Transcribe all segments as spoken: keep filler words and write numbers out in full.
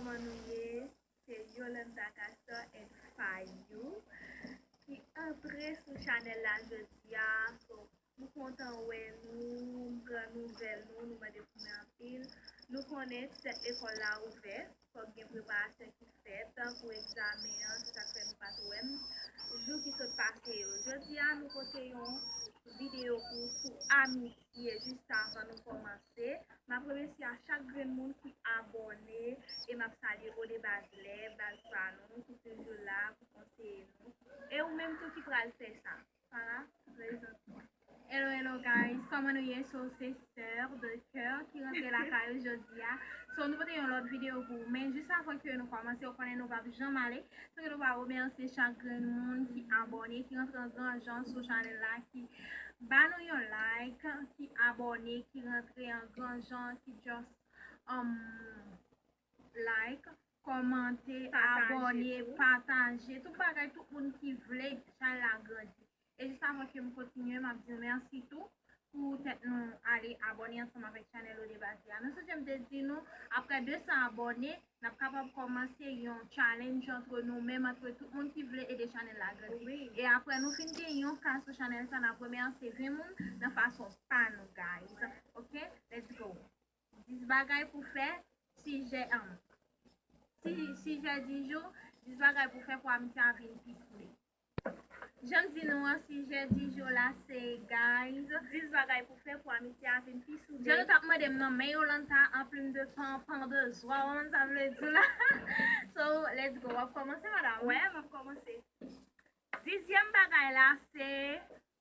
Kòman nou ye? Se Yolanda Castor and Fayou ki antre sou chanèl la jodi a. So, nou kontan wè nou, nou pran nouvèl nou, nou mande pou nou anpil. Nou konnen ti tèt lekòl la ouvè, fòk gen preparasyon ki fèt pou egzamen an, se sa k fè nou pa t wè m jou ki sot pase yo. Jodi a, nou pote yon videyo pou sou ami- ye jis avan nou kòmanse. M ap remèsye a chak grenn moun ki abòne e m ap salye Odebaz Lè, baz pa nou, ki toujou la pou konseye nou. E ou menm tou ki pral fè sa. Fara, prezante. Hello, hello guys, kòman nou ye? So, se sè de kè ki rantre lakay ou jodi a. So, nou pote yon lòt videyo pou ou. Men jis avan ke nou kòmanse, ou konnen nou p ap janm ale. Tanke nou pa remèsye chak grenn moun ki abòne, ki rantre an gran jan sou chanèl la, ki ba nou yon like, ki abòne, ki rantre an gran jan, ki just um, like, kòmante, abòne, pataje, tout bagay, tout moun ki vle chanèl la grandi. E jis avan ke m kontinye, m ap di nou mèsi tou pou tèt nou ale abòne ansanm avèk chanèl Odebaz Lè a. Nou sonje m te di nou, apre de san abòne, n ap kapab kòmanse yon challenge antre nou menm, antre tout moun ki vle ede chanèl la grandi. Wi. E apre nou fin gen yon ka sou chanèl sa, n ap remèsye ven moun nan fason pa nou, guys. Ok? Let's go. Dis bagay pou fè, sijè, um, si, sijè di jou, dis bagay pou fè pou amitye a vin pi soude. Jan m di nou an, sijè di jou la se, guys, dis bagay pou fè pou amitye a vin pi soude. Jan nou t ap mande m nan men Yolanda, an plim de pan, pan de zwa, ou konn sa vle di la. So, let's go. W ap kòmanse, madanm? Wè, m ap kòmanse. Dizyèm bagay la se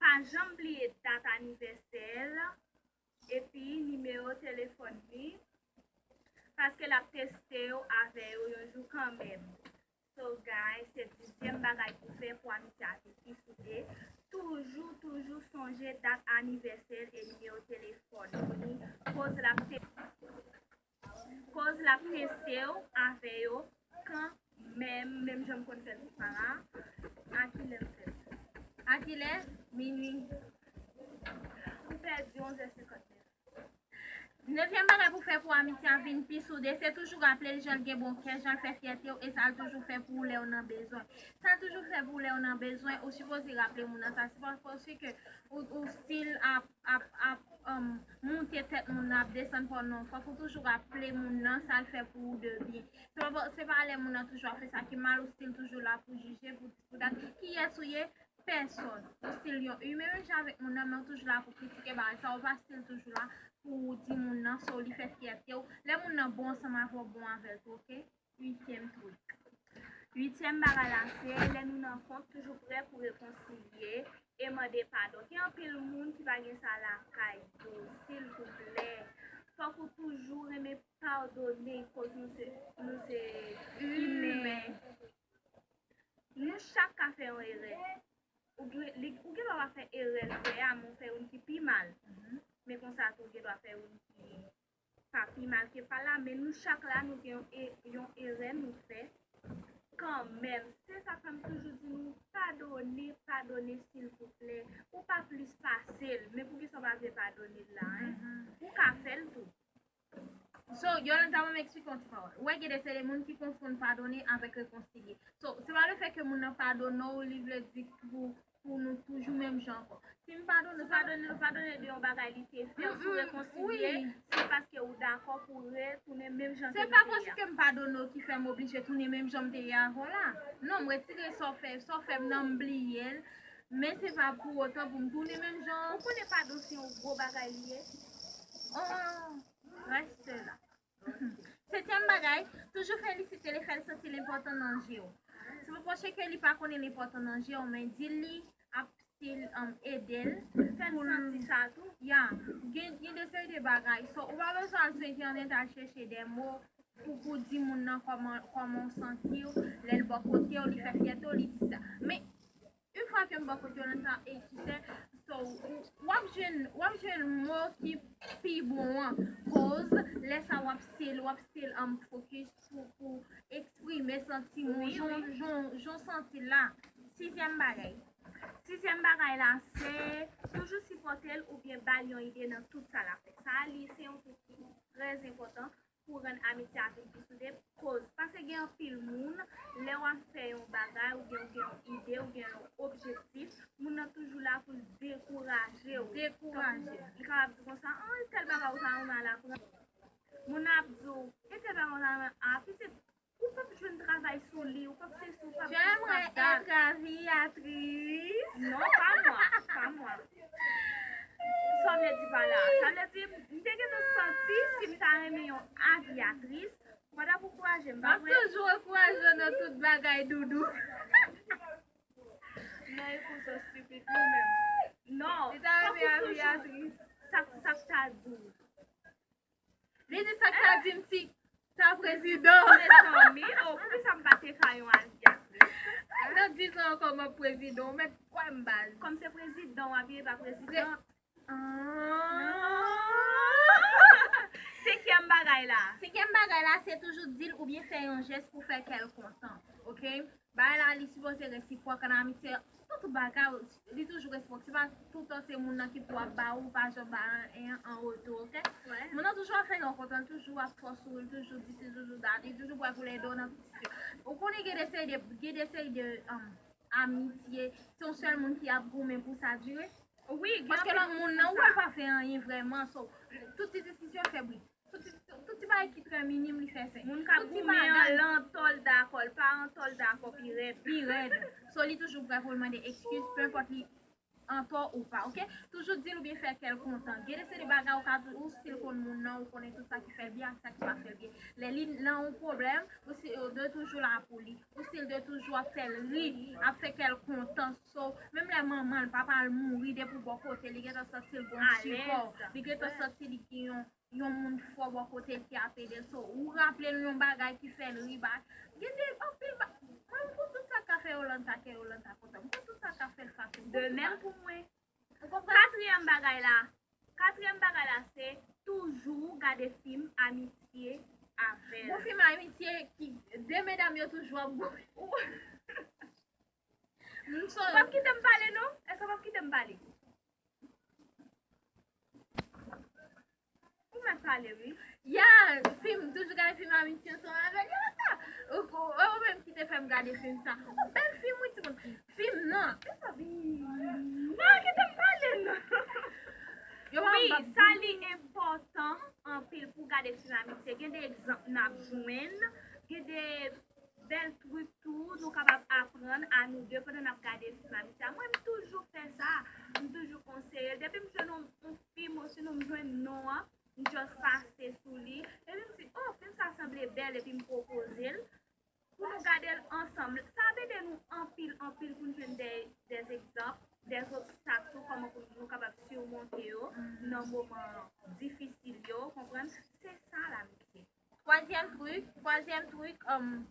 pa janm bliye dat anivèsè l epi nimewo telefòn li, paske l ap teste w avè yo yon jou kanmenm. So, guys, se dizyèm bagay pou fè pou amitye a vin pi soude. Toujou, toujou sonje dat anivèsè l e nimewo telefòn li. Koz l ap te-, koz l ap teste w avè yo kanmenm, menm jan m konn fè l pou Fara. A kilè m fè l? A kilè? Minui. Ou pèdi onz è senkant nèf. Nevyèm bagay pou fè pou amitye a vin pi soude, se toujou raple l jan l gen bon kè, jan l fè fyète w, e sa l toujou fè pou ou lè w nan bezwen. Sa l toujou fè pou ou lè w nan bezwen, ou sipoze raple moun nan sa. Se pa paske ou, ou still ap, ap, ap, um, moute tèt moun nan, ap desann pa w, non. Fòk ou toujou raple moun nan sa l fè pou ou de byen. Se pa, se pa lè moun nan toujou ap fè sa ki mal, ou still toujou la pou jije, pou dis, pou dat. Kiyès ou ye? Pèsòn. Ou still yon imen menm jan avèk moun nan, men ou toujou la pou kritike bagay sa, ou pa still toujou la pou di moun nan, so li fè fyète w. Lè moun nan bon ansanm avè w, bon avè l tou, ok? Uityèm trik. Uityèm bagay la, se lè nou nan kont, toujou prè pou rekonsilye e mande padon. Gen anpil moun ki pa gen sa lakay yo, silvouplè. Fòk ou toujou renmen padone, koz nou se, nou se imen. Nou chak ka fè yon erè. Ou gen, li, ou gen dwa pa fè erè l fè a, men w fè youn ki pi mal. Men konsa tou, ou gen dwa fè youn ki pa pi mal ke pa la, men nou chak la, nou gen yon, e- yon erè nou fè kanmenm. Se sa k fè m toujou di nou, padone, padone, silvouplè. Ou pa plis pase l, men poukisa w pa vle padone l la, en? Ou ka fè l tou. So, Yolanda, ban m eksplike yon ti pawòl. Ou wè, gen de, se de moun ki konfonn padone avèk rekonsilye. So, se pa lefèt ke moun nan padone w, li vle di pou, pou nou toujou menm jan ankò. Si m padone w, padone, padone de yon bagay li te fè w, si w rekonsilye, se paske ou dakò pou retounen menm jan ke nou te ye a. Se pa paske m padone w ki fè m oblije tounen menm jan m te ye avan w la. Non, m retire sa w fè, sa w fè m nan, m bliye l. Men se pa pou otan pou m tounen menm jan. Ou konnen padon se yon gwo bagay li ye. Oh, reste la. Setyèm bagay, toujou felisite l e fè l santi l enpòtan nan je w. Se pa paske li pa konnen l enpòtan nan je w, men di l li ap still, um, ede l. Fè l santi sa tou. Ya, gen, gen de seri de bagay. So, ou pa bezwen al sou entènèt al chèche de mo pou, pou di moun nan kòman, kòman w santi w, lè l bò kote w, li fè fyète w, li di sa. Men, yon fwa ke m bò kote w nan sa, e ki fè, so, w ap jwenn, w ap jwenn mo ki pi bon an. Koz, lè sa w ap still, w ap still, um, focus pou, pou eksprime santiman w, jan, jan, jan w santi l la. Sizyèm bagay. Sizyèm bagay la, se toujou sipòte l oubyen ba l yon ide nan tout sa l ap fè. Sa a, li, se yon trik ki trè enpòtan pou rann amitye a vin pi soude, koz Gen anpil moun, lè w ap fè yon bagay, oubyen w gen yon ide, ou gen yon objektif, moun nan toujou la pou l dekouraje w. Dekouraje. Tankou li kapab di konsa, "An, e tèl bagay ou ta renmen al aprann." Moun nan ap di w, "E tèl bagay ou ta renmen, a, pitit, ou p ap jwenn travay sou li, ou p ap se si, ou p ap dis, ou p ap dat." J'aimerais être aviatrice. Non, pa mwen, pa mwen. Sa w vle di pa la? Sa vle di, m te gentan santi si m ta renmen yon aviatris, ou pa t ap ankouraje m, pa vre? M ap toujou ankouraje w nan tout bagay, doudou. Non, e kouzen stupid, nou menm. Non, li ta renmen aviatris. Sa, sa k ta di w? Li di sa k ta di m si ta prezidan. Mezanmi, oh, poukisa m pa te ka yon aviatris? Nan diz an ankò m ap prezidan, ou mèt kwè m baz. Kòm se prezidan w ap ye, pa prezidan. Ah. Senkyèm bagay la. Senkyèm bagay la, se toujou di l oubyen fè yon jès pou fè kè l kontan. Oke? Bagay la, li sipoze resipwòk an amitye. Nan tout bagay, li toujou resipwòk. Se pa toutan se moun nan ki pou ap ba ou, ou pa janm ba anyen an retou, oke? Moun nan toujou ap fè yon kontan, li toujou ap fòse w, li toujou di si, toujou dat, li toujou prè pou l ede w nan tout sitiyasyon. Ou konnen gen de seri de, gen de seri de, um, amitye, se yon sèl moun ki ap goumen pou sa dire. Wi, gen anpil moun konsa. Paske lòt moun nan, ou wè l pa fè anyen vrèman. So, tout ti diskisyon fè bri. Tout ti, tout ti bagay ki trè minim, li fè sèk. Moun k ap goumen an, lè antò l dakò, l pa antò l dakò, pi rèd. Pi rèd. So, li toujou prè pou l mande ekskiz, pe enpòt li antò ou pa, oke? Toujou di l oubyen fè kè l kontan. Gen de seri bagay ou ka, ou still konn moun nan, ou konnen tout sa ki fè l byen ak sa ki pa fè l byen. Lè li nan yon pwoblèm, ou still dwe toujou la pou li. Ou still dwe toujou ap fè l ri, ap fè kè l kontan. So, menm lè manman l, papa l mouri, depi w bò kote, li gentan santi l gon sipò. Li gentan santi li gen yon, yon moun fò bò kote l ki ap ede l. So, ou raple l yon bagay ki fè l ri, ba, gen de anpil ba-, mwen, m konn tout sa k ka fè Yolanda, kè Yolanda kontan. M konn tout sa k ka fè l fache. M konn tout sa. De menm pou mwen. Ou konprann? Katriyèm bagay la. Katriyèm bagay la, se toujou gade fim amitye avè l. Gon fim amitye ki de medam yo toujou ap goumen. M sonje. Ou p ap kite m pale, non? Èske w p ap kite m pale? Ou mèt pale, wi. Ya, fim, toujou gade fim amitye ansanm avèk Yolanda. Ou, ou, ou menm ki te fè m gade fim sa. Yon bèl fim, wi, timoun. Fim nan. Mezanmi. Non, kite m pale, non. Yo pa... Wi, sa li enpòtan anpil pou gade fim amitye. Gen de egzanp n ap jwenn, gen de bèl trik tou nou kapab aprann a nou de pandan n ap gade fim amitye a. Mwen, m toujou fè sa. M toujou konseye l. Depi m jwenn yon, yon fim, osinon m jwenn non an, m just pase sou li. Epi m di, "Oh, fim sa sanble bèl," epi m pwopoze l pou nou gade l ansanm. Sa ap ede nou anpil, anpil pou n jwenn de, des exemples, des obstacles tou, kòman pou nou kapab simonte yo nan moman difisil yo, konprann? Se sa, lamitye. Twazyèm trik, twazyèm trik, um,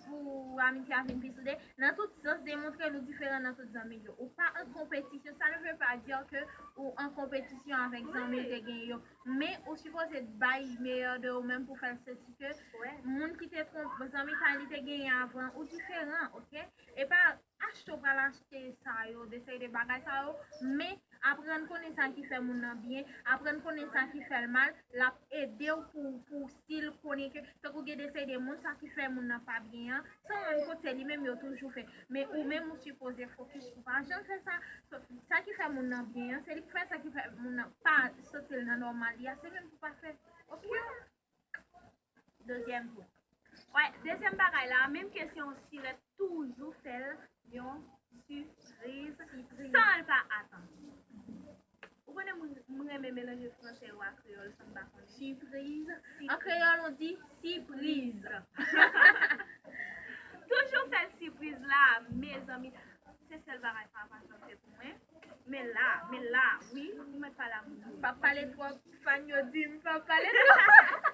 pou amitye a vin pi soude, nan tout sans, demontre nou diferan nan tout zanmi yo. Ou pa an konpetisyon, ça ne veut pas dire que ou an konpetisyon avèk zanmi w te gen yo. Men ou sipoze bay meyè de ou menm pou fè l santi ke moun ki te twonp, zanmi pa li te genyen avan ou diferan, oke? E pa achte w pral achte sa yo, de seri de bagay sa yo, men aprann konnen sa ki fè moun nan byen, aprann konnen sa ki fè l mal, l ap ede w pou, pou w still konnen ke, tankou gen de seri de moun, sa ki fè moun nan pa byen an, san rann kont se li menm yo toujou fè. Men ou menm ou sipoze fokis pou pa janm fè sa. So, sa ki fè moun nan byen an, se li k fè, sa ki fè moun nan pa santi l nan nòmal li a, se menm pou pa fè. Oke? Dezyèm trik. Wè, dezyèm bagay la, menm ke se yon sirèt, toujou fè l yon sipriz san l pa atann. Ou konnen m, m renmen melanje franse yo ak kreyòl san m pa konnen. Sipriz. An kreyòl, on di sipriz. Toujou fè l sipriz la, mezanmi. Se sèl bagay papa sa fè pou mwen. Men la, men la, wi, ou mèt pale a moun yo. Pa pale twòp, fan yo di m pa pale twòp.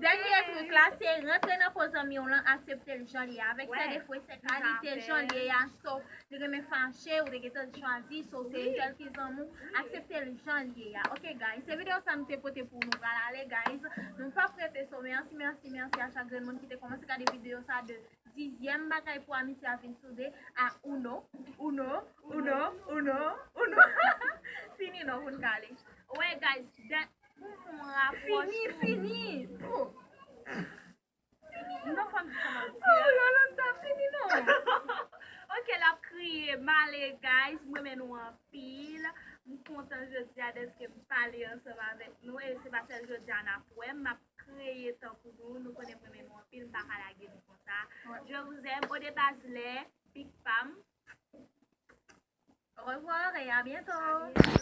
Dènye trik la, se rantre nan po zanmi w lan, aksepte l jan l ye, avèk sè defo e sè kalite jan l ye a. So, li renmen fache, ou te gentan chwazi, so, se yon sèl ki zanmi w, aksepte l jan l ye a. Oke, guys, se videyo sa m te pote pou nou pral ale, guys. Nou p ap rete, so, mèsi, mèsi, mèsi a chak grenn moun ki te kòmanse gade videyo sa de dizyèm bagay pou amitye a vin soude a uno, uno, uno, uno, uno. Fini non, pou n kale. Wè, guys, dat pou fè yon rapwoch. Fini, fini. Pou. M ale, guys, m renmen nou anpil. M kontan jodi a dèske m pale ansanm avèk nou. E se pa sèl jodi a n ap wè m, m ap kreye tan pou nou. Nou konnen m renmen nou anpil, m pa ka lage nou konsa. Je vous aime, Aude Basley, Big Pam. Au revoir et à bientôt.